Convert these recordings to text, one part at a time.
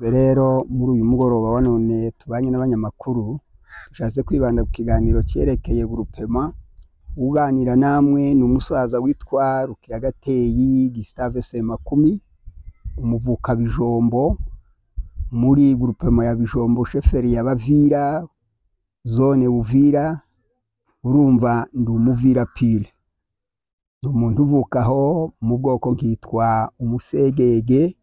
Rero muri uyu mugoroba wa none tubanye n'abanyamakuru, dushatse kwibanda ku kiganiro cyerekeye groupement. Uganira namwe ni umusaza witwa Rukiragateyi Gustave Semakumi, umuvuka Bijombo, muri groupement ya Bijombo, chefferie ya Bavira, zone Uvira. Urumva ndi umuvira pure, ni umuntu uvuka aho mu bwoko nkitwa umusegege.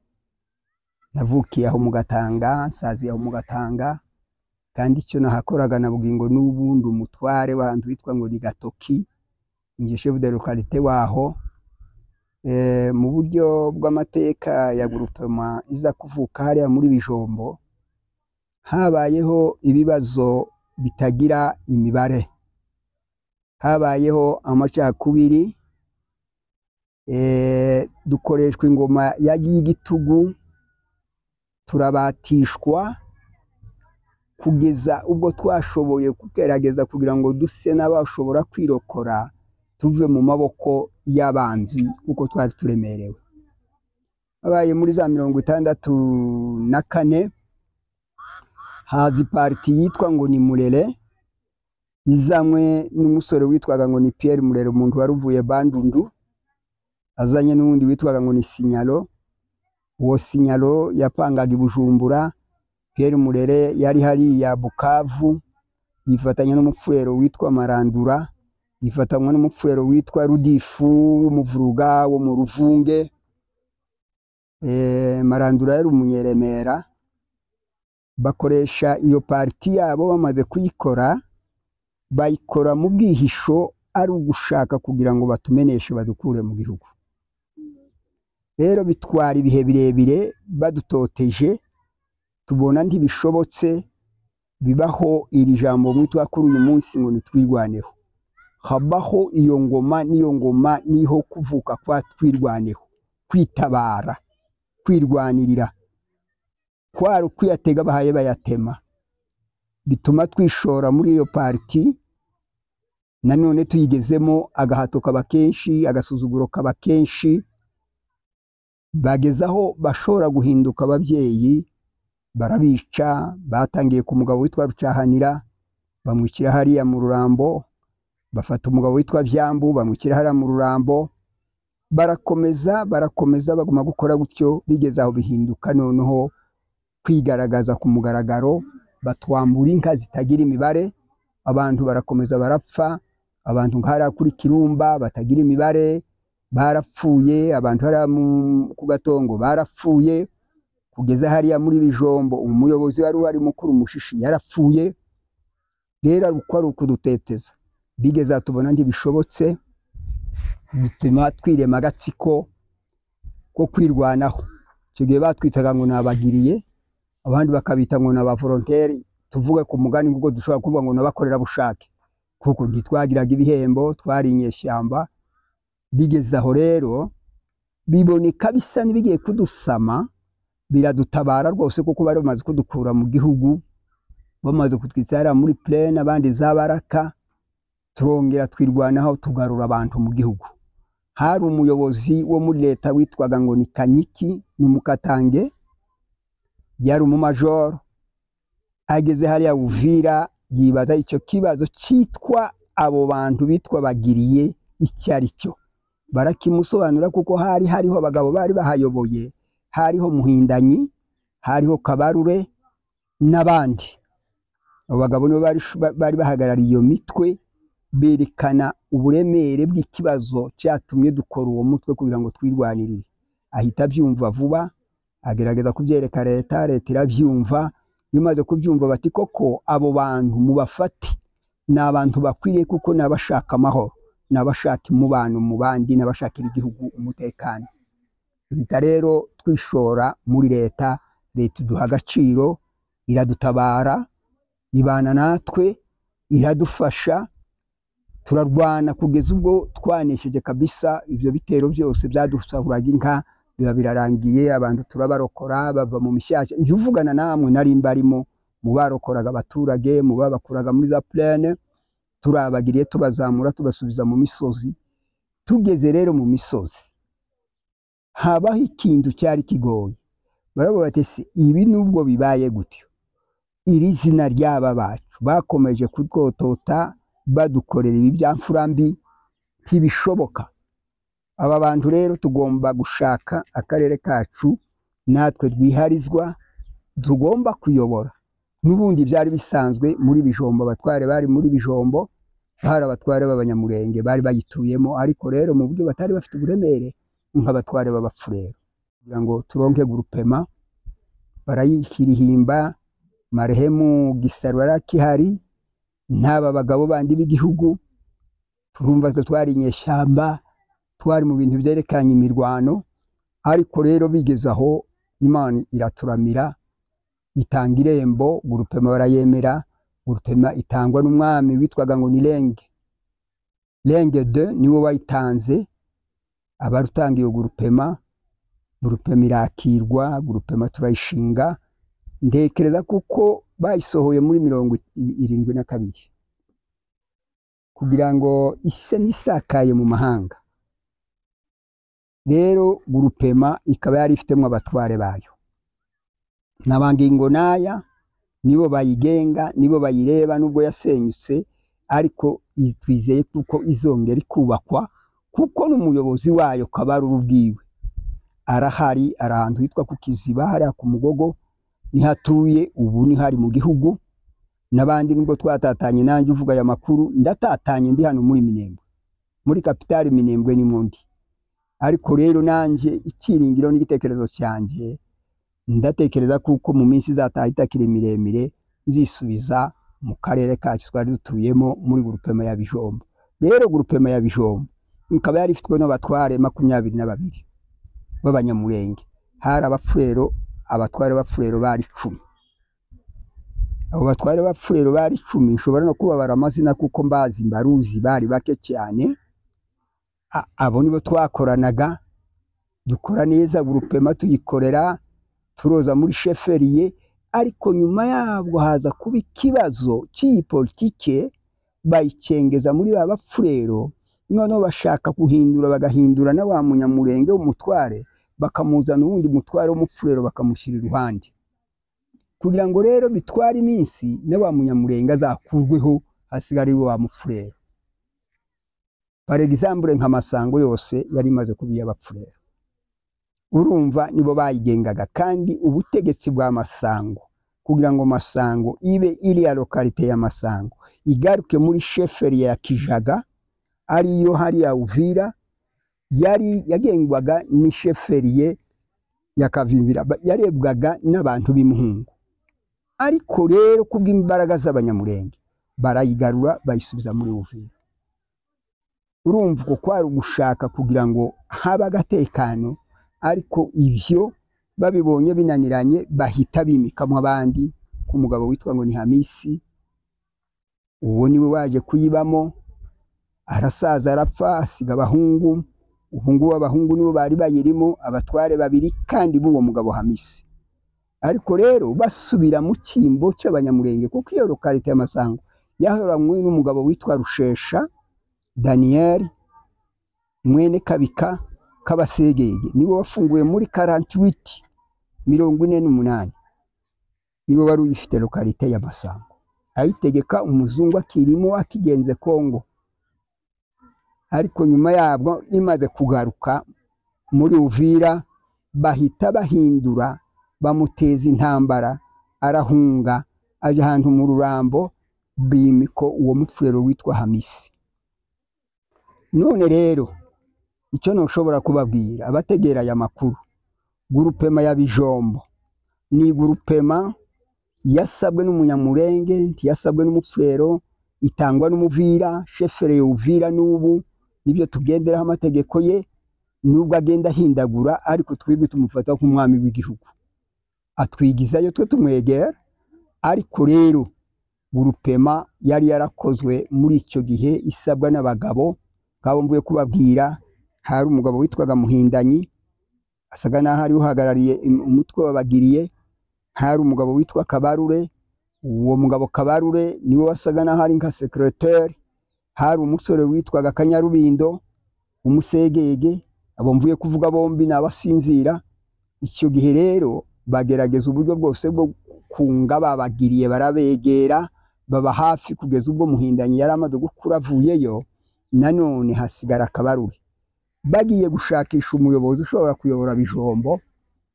Navukiye aho mu Gatanga, nsaziye aho mu Gatanga, kandi icyo nahakoraga na bugingo n'ubu ndi umutware w'ahantu witwa ngo ni Gatoki, ni chef de localité waho. Mu buryo bw'amateka ya groupement iza kuvuka hariya muri Bijombo, habayeho ibibazo bitagira imibare, habayeho amacakubiri, dukoreshwa ingoma y'igitugu, turabatishwa kugeza ubwo twashoboye kugerageza kugira ngo duse n'abashobora kwirokora tuve mu maboko y'abanzi, kuko twari turemerewe. Habaye muri za 64, haza iparti yitwa ngo ni Murere, izanywe n'umusore witwaga ngo ni Pierre Murere, umuntu wari uvuye Bandundu, azanye n'uwundi witwaga ngo ni Sinyalo. Uwo Sinyalo yapangaga i Bujumbura, Pierre Murere yari hariya Bukavu, yifatanya n'umupfurero witwa Marandura, yifatanywa n'umupfurero witwa Rudifu w'umuvuruga wo mu Ruvunge. Marandura yari umunyeremera. Bakoresha iyo parti yabo, bamaze kuyikora bayikora mu bwihisho, ari ugushaka kugira ngo batumeneshe badukure mu gihugu. Rero bitwara ibihe birebire badutoteje, tubona ntibishobotse, bibaho iri jambo mwitwa kuri uyu munsi ngo nitwirwaneho. Habaho iyo ngoma, n'iyo ngoma niho kuvuka kwa Twirwaneho, kwitabara, kwirwanirira, kwari ukwiyatega bahaye bayatema, bituma twishora muri iyo parti. Nanone tuyigezemo, agahato kaba kenshi, agasuzuguro kaba kenshi, bagezaho bashobora guhinduka ababyeyi barabica. Batangiye ku mugabo witwa Rucahanira, bamwicira hariya mu Rurambo, bafata umugabo witwa Byambu, bamwicira hariya mu Rurambo, barakomeza barakomeza, baguma gukora gutyo, bigeze aho bihinduka noneho kwigaragaza ku mugaragaro, batwambura inka zitagira imibare, abantu barakomeza barapfa, abantu nk'hariya kuri Kirumba batagira imibare barapfuye, abantu hariya ku Gatongo barapfuye, kugeza hariya muri Bijombo umuyobozi wari wari mukuru Mushishi yarapfuye. Rero uko ari ukuduteteza, bigeze tubona ntibishobotse, bituma twirema agatsiko ko kwirwanaho. Icyo gihe batwitaga ngo nabagiriye, abandi bakabita ngo ni abavolonteri, tuvuge ku mugani kuko dushobora kuvuga ngo n'abakorerabushake, kuko ntitwagiraga ibihembo, twari inyeshyamba. Bigeze aho rero biboneka bisa n'ibigiye kudusama, biradutabara rwose, kuko bari bamaze kudukura mu gihugu, bamaze kutwitsa hariya muri plaine, abandi za Baraka, turongera twirwanaho, tugarura abantu mu gihugu. Hari umuyobozi wo muri leta witwaga ngo ni Kanyiki, ni umukatange, yari umumajoro. Ageze hariya Uvira yibaza icyo kibazo cyitwa abo bantu bitwa bagiriye icyo ari cyo, barakimusobanura, kuko hari hariho abagabo bari bahayoboye, hariho Muhindanyi, hariho Kabarure n'abandi. Abo bagabo nibo bari bahagarariye iyo mitwe, berekana uburemere bw'ikibazo cyatumye dukora uwo mutwe kugira ngo twirwanirire. Ahita abyumva vuba, agerageza kubyereka leta, leta irabyumva. Bimaze kubyumva bati koko abo bantu mubafate, ni abantu bakwiriye, kuko ni abashaka amahoro, ni abashaka umubano mu bandi, n'abashakira igihugu umutekano. Duhita rero twishora muri leta, leta iduha agaciro, iradutabara, ibana natwe, iradufasha, turarwana kugeza ubwo twanesheje kabisa ibyo bitero byose byadusahuraga inka, biba birarangiye, abantu turabarokora bava mu mishyashya. Njye uvugana namwe nari mbarimo mu barokoraga abaturage, mu babakuraga muri za plaine, turabagiriye tubazamura tubasubiza mu misozi. Tugeze rero mu misozi habaho ikintu cyari kigoye. Baravuga bati se ibi nubwo bibaye gutyo, iri zina ry'aba bacu bakomeje kutwotota badukorera ibi bya mfura mbi, ntibishoboka. Aba bantu rero tugomba gushaka akarere kacu natwe rwiharizwa tugomba kuyobora. N'ubundi byari bisanzwe muri Bijombo, abatware bari muri Bijombo hari abatware b'Abanyamurenge bari bayituyemo, ariko rero mu buryo batari bafite uburemere nk'abatware b'Abapfurero. Kugira ngo turonke gurupema barayihirihimba, marehemu Gisaro arakihari n'aba bagabo bandi b'igihugu. Turumva twe twari inyeshyamba, twari mu bintu byerekanye imirwano, ariko rero bigeze aho Imana iraturamira itanga irembo, gurupema barayemera. Gurupema itangwa n'umwami witwaga ngo ni Lenge, Lenge de niwe wayitanze, abarutanga iyo gurupema. Gurupema irakirwa, gurupema turayishinga. Ntekereza kuko bayisohoye muri 72 kugira ngo ise n'isakaye mu mahanga. Rero gurupema ikaba yari ifitemo abatware bayo n'abangingo naya nibo bayigenga, nibo bayireba, nubwo yasenyutse ariko twizeye kuko izongera ikubakwa, kuko n'umuyobozi wayo Kabaruru ubwiwe arahari, ari ahantu hitwa ku Kiziba hariya ku Mugogo niho atuye ubu, niho ari mu gihugu. N'abandi nubwo twatatanye, nanjye uvuga aya makuru ndatatanye, ndi hano muri Minembwe, muri kapitali Minembwe ni mundi. Ariko rero nanjye icyiringiro n'igitekerezo cyanjye ndatekereza kuko mu minsi izataha itakiri miremire nzisubiza mu karere kacu twari dutuyemo muri gurupema ya Bijombo. Rero gurupema ya Bijombo ikaba yari ifitwe n'abatware 22 b'Abanyamurenge. Hari Abapfurero, abatware b'Abapfurero bari 10. Abo batware b'Abapfurero bari 10, nshobora no kubabara amazina kuko mbazi mbaruzi, bari bake cyane. Abo nibo twakoranaga, dukora neza gurupema tuyikorera, turoza muri sheferiye. Ariko nyuma yabwo haza kuba ikibazo cy'iyi politike, bayicengeza muri ba Bapfurero, noneho bashaka guhindura, bagahindura na wa Munyamurenge w'umutware, bakamuzana uwundi mutware w'Umupfurero bakamushyira iruhande, kugira ngo rero bitware iminsi na wa Munyamurenge azakurweho hasigare wa Mupfurero. Par exemple nka Masango yose yari imaze kuba iy'Abapfurero, urumva nibo bayigengaga. Kandi ubutegetsi bwa Masango, kugira ngo Masango ibe iriya lokalite ya Masango igaruke muri sheferi ya Kijaga ariyo hariya Uvira, yari yagengwaga n'isheferiye ya Kavimvira, yarebwaga n'abantu b'Imuhungu. Ariko rero kubw'imbaraga z'Abanyamurenge barayigarura bayisubiza muri Uvira. Urumva uko kwari ugushaka kugira ngo habe agatekano, ariko ibyo babibonye binaniranye bahita bimikamo abandi, ku mugabo witwa ngo ni Hamisi, uwo niwe waje kuyibamo, arasaza arapfa asiga abahungu. Ubu ngubu abahungu nibo bari bayirimo, abatware babiri kandi b'uwo mugabo Hamisi. Ariko rero basubira mu cyimbo cy'Abanyamurenge, kuko iyo lokalite ya Masango yahoranywe n'umugabo witwa Rushesha Daniel mwene Kabika Kabasegege, niwe wafunguye muri 48 48, niwe wari uyifite lokalite ya Masango, ayitegeka umuzungu akirimo akigenze Kongo. Ariko nyuma yabwo imaze kugaruka muri Uvira bahita bahindura, bamuteza intambara, arahunga aja ahantu mu Rurambo, bimiko uwo Mupfurero witwa Hamisi. None rero icyo ntushobora kubabwira abategera aya makuru, gurupema ya Bijombo ni gurupema yasabwe n'Umunyamurenge, ntiyasabwe n'Umupfurero, itangwa n'Umuvira, shefere ya Uvira n'ubu nibyo tugenderaho amategeko ye, nubwo agenda ahindagura, ariko twebwe tumufata nk'umwami w'igihugu, atwigizayo twe tumwegera. Ariko rero gurupema yari yarakozwe muri icyo gihe isabwa n'abagabo ngabo mvuye kubabwira. Hari umugabo witwaga Muhindanyi asaga naho ari uhagarariye umutwe wabagiriye, hari umugabo witwa Kabarure, uwo mugabo Kabarure niwe wasaga naho ari nka secrétaire, hari umusore witwaga Kanyarubindo umusegege, abo mvuye kuvuga bombi nabasinzira. Icyo gihe rero Bagerageza uburyo bwose bwo kunga babagiriye, barabegera, baba hafi kugeza ubwo Muhindanyi yari amaze gukura avuyeyo. Nanone hasigara Kabarure. Bagiye gushakisha umuyobozi ushobora kuyobora Bijombo,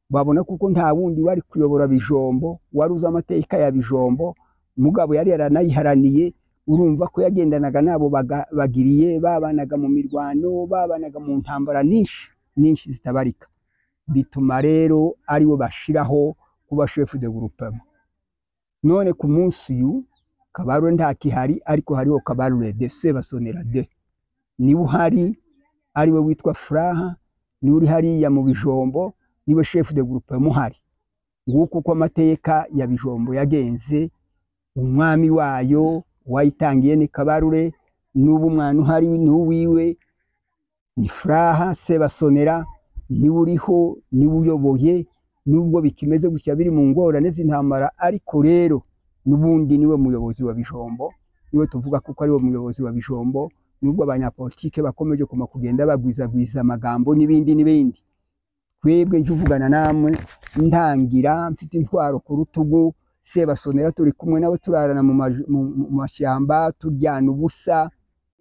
babona kuko nta wundi wari kuyobora Bijombo wari uzi amateka ya Bijombo. Mugabo yari yaranayiharaniye, urumva ko yagendanaga nabo bagiriye, babanaga mu mirwano, babanaga mu ntambara nyinshi nyinshi zitabarika. Bituma rero ariwe bashiraho kuba chef de groupement. None ku munsi uyu Kabarure ntakihari, ariko hariho Kabarure de Sebasonera de, niwe uhari, ariwe witwa Furaha, niwe uri hariya mu Bijombo, niwe chef de groupement uhari. Nguko uko amateka ya Bijombo yagenze. Umwami wayo wayitangiye ni Kabarure, n'ubu umwana uhari n'uwiwe ni Furaha Sebasonera, niwe uriho, niwe uyoboye. Nubwo bikimeze gutya biri mu ngorane z'intambara, ariko rero n'ubundi niwe muyobozi wa Bijombo, niwe tuvuga kuko ariwe muyobozi wa Bijombo. Nubwo abanyapolitike bakomeje kuma kugenda bagwizagwiza amagambo n'ibindi n'ibindi, twebwe njuvugana namwe ntangira mfite intwaro ku rutugu, Sebasonera turi kumwe nawe, turarana mu mashyamba, turyana ubusa.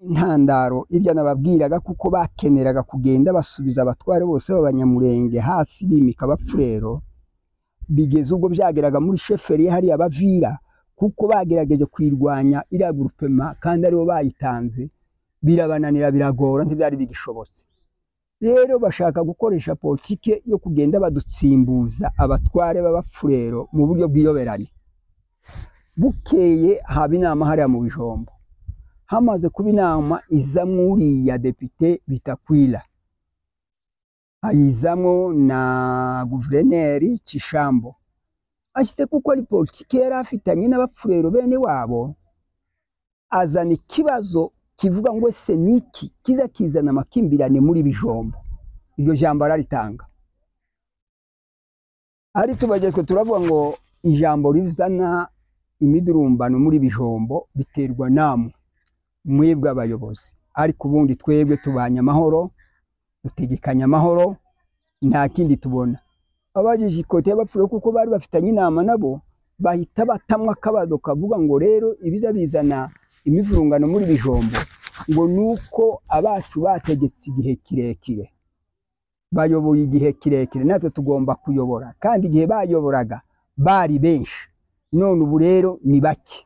Intandaro irya nababwiraga, kuko bakeneraga kugenda basubiza abatware bose b'Abanyamurenge hasi bimika Abapfurero, bigeze ubwo byageraga muri sheferi hariya Bavira, kuko bagerageje kwirwanya iriya groupement kandi aribo bayitanze, birabananira, biragora, ntibyari bigishobotse. Rero bashaka gukoresha politike yo kugenda badutsimbuza abatware b'Abapfurero mu buryo bw'iyoberane. Bukeye haba inama hariya mu Bijombo. Hamaze kuba inama, izamwo uriya depite Bitakwira, ayizamwo na guverineri Cishambo. Ashyize kuko ari politike yari afitanye n'Abapfurero bene wabo, azana ikibazo kivuga ngo ese niki kiza kizana amakimbirane muri Bijombo. Iryo jambo araritanga, ari tubagezwe turavuga ngo ijambo rizana imidurumbano muri Bijombo biterwa namwe mwebwe abayobozi, ariko ubundi twebwe tubanye amahoro, dutegekanya amahoro, nta kindi tubona. Abajije ikote y'Abapfurero kuko bari bafitanye inama nabo, bahita batamwa akabazo kavuga ngo rero ibiza bizana imivurungano muri Bijombo ngo nuko abacu bategetse igihe kirekire, bayoboye igihe kirekire, natwe tugomba kuyobora, kandi igihe bayoboraga bari benshi, none ubu rero ni bake.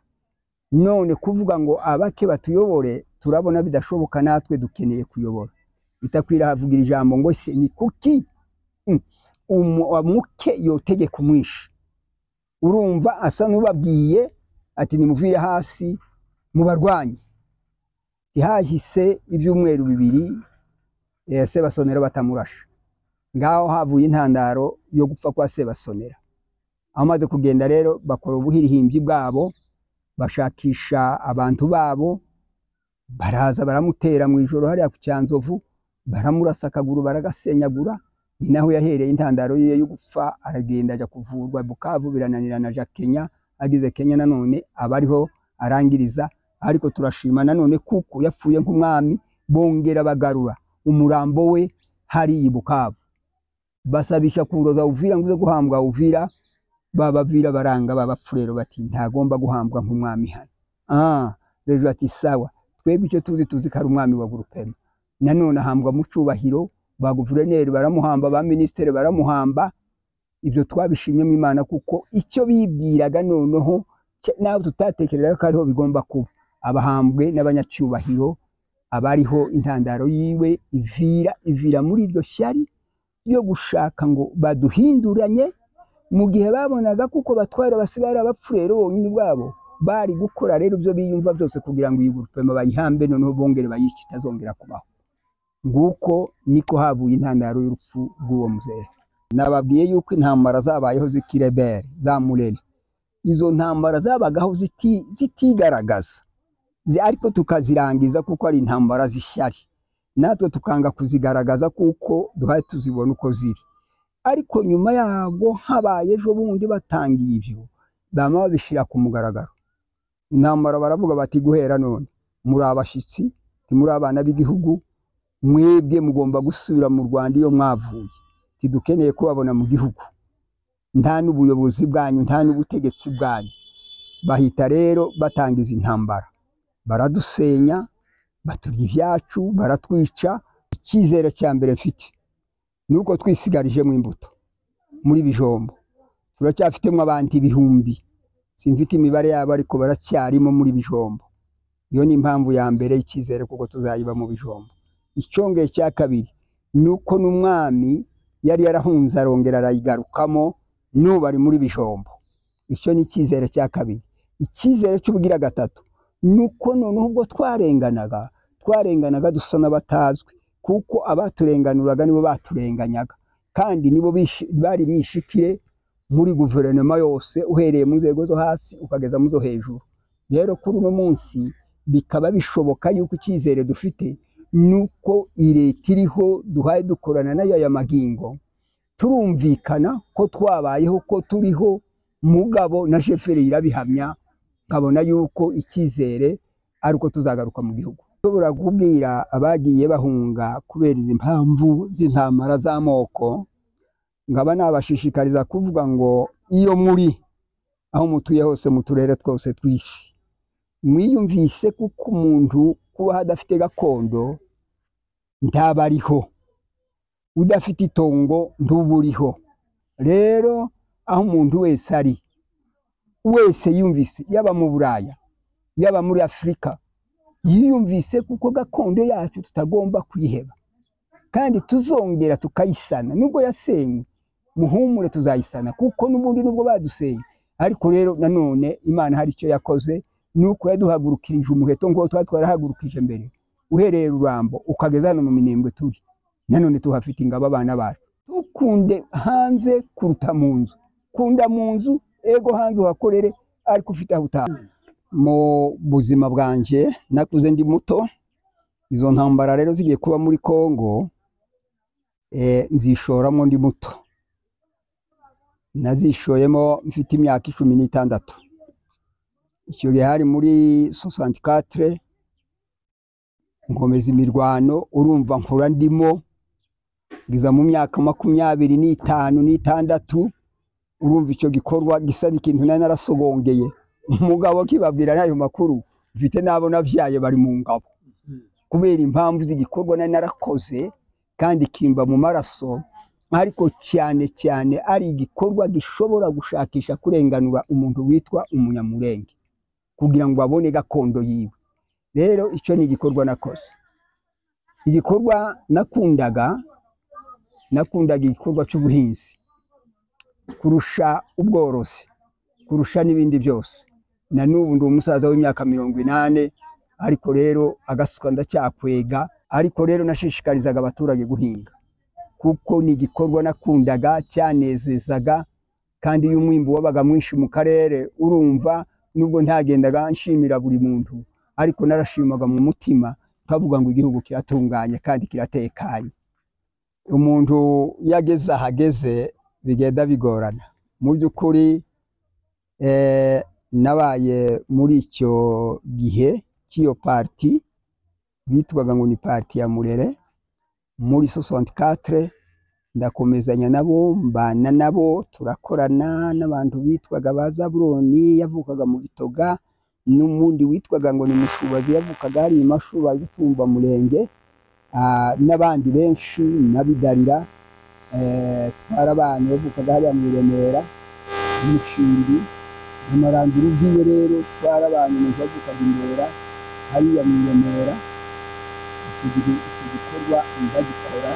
None kuvuga ngo abake batuyobore turabona bidashoboka, natwe dukeneye kuyobora. Bitakwira havugira ijambo ngo se ni kuki umuke yotegeka umwishi. Urumva asa n'ubabwiye ati nimuvire hasi mubarwanye. Ntihahise ibyumweru bibiri Sebasonera batamurasha. Ngaho havuye intandaro yo gupfa kwa Sebasonera. Amaze kugenda rero bakora ubuhirihimbyi bwabo, bashakisha abantu babo, baraza baramutera mu ijoro hariya ku Cyanzovu, baramurasa akaguru baragasenyagura. Ni naho yahereye intandaro ye yo gupfa, aragenda ajya kuvurwa Bukavu, birananirana aja Kenya. Ageze Kenya nanone abariho arangiriza, ariko turashima nanone kuko yapfuye nk'umwami. Bongera bagarura umurambo we hari i Bukavu, basabisha kuroza Uvira ngo guhambwa Uvira. Babavira baranga babapfurero bati ntagomba guhambwa nk'umwami hano. Rero ati sawa, twebwe icyo tuzi tuzi ko ari umwami wa groupement. Nanone ahambwa mu cyubahiro, ba guverineri baramuhamba, ba ministere baramuhamba. Ibyo twabishimye mu Imana, kuko icyo bibwiraga noneho nawe tutatekerezaga ko ariho bigomba kuba, abahambwe n'abanyacyubahiro, abariho intandaro yiwe ivira muri iryo shyari yo gushaka ngo baduhinduranye, mu gihe babonaga kuko batwara basigara Abapfurero bonyine ubwabo bari gukora rero ibyo biyumva byose kugira ngo iyi groupement bayihambe, noneho bongere bayice itazongera kubaho. Nguko niko havuye intandaro y'urupfu rw'uwo muzehe. Nababwiye yuko intambara zabayeho z'ikirebere za Murere, izo ntambara zabagaho zitigaragaza, ariko tukazirangiza kuko ari intambara z'ishyari, natwe tukanga kuzigaragaza kuko duhaye tuzibona uko ziri. Ariko nyuma yabwo habaye ejo bundi batangiye ibyo, bama babishira ku mugaragaro. Intambara baravuga bati guhera none muri abashitsi, ntimuri abana b'igihugu, mwebwe mugomba gusubira mu Rwanda iyo mwavuye, ntidukeneye kubabona mu gihugu. nta n'ubuyobozi bwanyu, nta n'ubutegetsi bwanyu. Bahita rero batangiza intambara, baradusenya, baturya ibyacu, baratwica. Icyizere cya mbere mfite nuko twisigarijemo imbuto muri Bijombo, turacyafitemo abantu ibihumbi, simfite imibare yabo ariko baracyarimo muri Bijombo. Iyo ni impamvu ya mbere y'icyizere kuko tuzayiba mu Bijombo. Icyongeye cya kabiri nuko n'umwami yari yarahunze arongera arayigarukamo, n'ubu ari muri Bijombo. Icyo ni icyizere cya kabiri. Icyizere cy'ubugira gatatu nuko noneho ubwo twarenganaga dusa n'abatazwi, kuko abaturenganuraga nibo baturenganyaga, kandi nibo bari mwishikire muri guverinoma yose, uhereye mu nzego zo hasi ukageza mu zo hejuru. Rero kuri uno munsi bikaba bishoboka yuko icyizere dufite nuko leta iriho duhaye dukorana nayo aya magingo, turumvikana ko twabayeho, ko turiho. Mugabo na sheferi irabihamya, nkabona yuko icyizere ari uko tuzagaruka mu gihugu. Nshobora kubwira abagiye bahunga kubera izi mpamvu z'intambara z'amoko, nkaba nabashishikariza kuvuga ngo iyo muri aho mutuye hose mu turere twose tw'isi, mwiyumvise kuko umuntu kuba adafite gakondo ntabariho, udafite itongo ntuburiho. Rero aho umuntu wese ari wese yumvise, yaba mu Buraya yaba muri Afurika, yiyumvise kuko gakondo yacu tutagomba kuyiheba, kandi tuzongera tukayisana. Nubwo yasenywe muhumure, tuzayisana, kuko n'ubundi nubwo badusenye, ariko rero nanone Imana hari icyo yakoze, nuko yaduhagurukirije umuheto ngo twari twarahagurukije mbere, uhereye Rurambo ukageza hano mu Minembwe turi, nanone tuhafite ingabo abana bacu. Tukunde hanze kuruta mu nzu, kunda mu nzu ego hanze uhakorere, ariko ufite aho utaha. Mu buzima bwanje nakuze ndi muto, izo ntambara rero zigiye kuba muri Kongo, nzishoramo ndi muto. Nazishoyemo mfite imyaka 16. Icyo gihe hari muri 64, nkomeza imirwano, urumva nkura ndimo ngiza mu myaka 25 n'itandatu. Urumva icyo gikorwa gisa n'ikintu nari narasogongeye. Umugabo kibabwira n'ayo makuru mfite n'abo nabyaye bari mu ngabo, kubera impamvu z'igikorwa nari narakoze kandi kimba mu maraso, ariko cyane cyane ari igikorwa gishobora gushakisha kurenganura umuntu witwa Umunyamurenge kugira ngo abone gakondo yiwe. Rero icyo ni igikorwa nakoze. Igikorwa nakundaga igikorwa cy'ubuhinzi kurusha ubworozi, kurusha n'ibindi byose. Na n'ubu ndi umusaza w'imyaka 80, ariko rero agasuka ndacyakwega. Ariko rero nashishikarizaga abaturage guhinga, kuko ni igikorwa nakundaga, cyanezezaga, kandi iyo umwimbu wabaga mwinshi mu karere, urumva nubwo ntagendaga nshimira buri muntu, ariko narashimaga mu mutima nkavuga ngo igihugu kiratunganye kandi kiratekanye. Umuntu yageze ahageze bigenda bigorana. Mu by'ukuri nabaye muri icyo gihe cy'iyo parti bitwaga ngo ni parti ya Murere muri 64, ndakomezanya nabo, mbana nabo, turakorana n'abantu bitwaga ba Zaburoni yavukaga mu Gitoga, n'umundi witwaga ngo ni Mushubazi yavukaga hari Mashuba Gitumba Murenge, n'abandi benshi n'Abidarira, twarabanye bavukaga hariya mu Remera Mushindi, Amarangira ubwiwe. Rero twarabanye umuntu wavukaga Indera hariya mu Remera. Icyo gihe icyo gikorwa ndagikora.